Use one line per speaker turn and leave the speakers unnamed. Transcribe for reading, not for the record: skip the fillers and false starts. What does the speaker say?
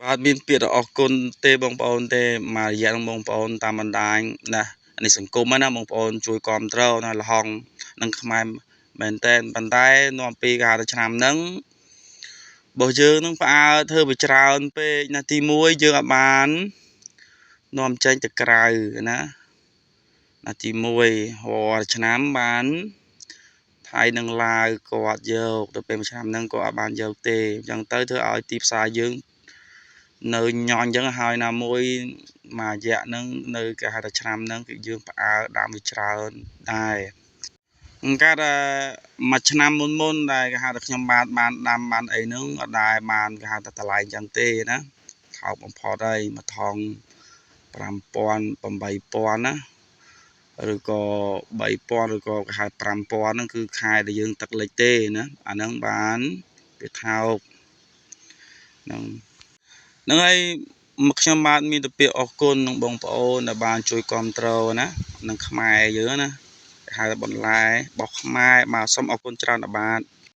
អត់មានពាក្យអរគុណទេបងប្អូនទេមួយរយៈនឹងបងប្អូនតាមបណ្ដាញណានេះសង្គមណាបងប្អូនជួយគ្រប់គ្រងណាលហុងនិងខ្មែរមែនតែនប៉ុន្តែនាំពីគេហៅថាឆ្នាំហ្នឹងបើយើងនឹងផ្អើធ្វើវាច្រើនពេកណាទី1យើងអាចបាននាំចេញទៅក្រៅណាណាទី1រាល់ឆ្នាំបានថៃនិងឡាវគាត់យកទៅពេលមួយឆ្នាំហ្នឹងគាត់អត់បានយកទេអញ្ចឹងទៅធ្វើឲ្យទីផ្សារយើងនៅញ៉ាញ់អញ្ចឹងហើយណាមួយមួយរយៈហ្នឹងនៅគេហៅថាឆ្នាំហ្នឹងគឺយើងផ្អើដាំវាច្រើនដែរកើតមួយឆ្នាំមុនមុនដែលគេហៅថាខ្ញុំបានបានដាំបានអីហ្នឹងអត់ដែលបានគេហៅថាតម្លៃអញ្ចឹងទេណាថោកបំផុតហើយមួយថង5000 8000ណាឬក៏3000ឬក៏គេហៅ5000ហ្នឹងគឺខែដែលយើងទឹកលិចទេណាអាហ្នឹងបានវាថោកហ្នឹងហ្នឹងហើយមកខ្ញុំបាទមានទៅពាក្យអរគុណនឹងបងប្អូនដែលបានជួយគ្រប់គ្រងណានឹងខ្មែរយើងណាហៅថាបន្លែរបស់ខ្មែរបាទសូមអរគុណច្រើនបាទ។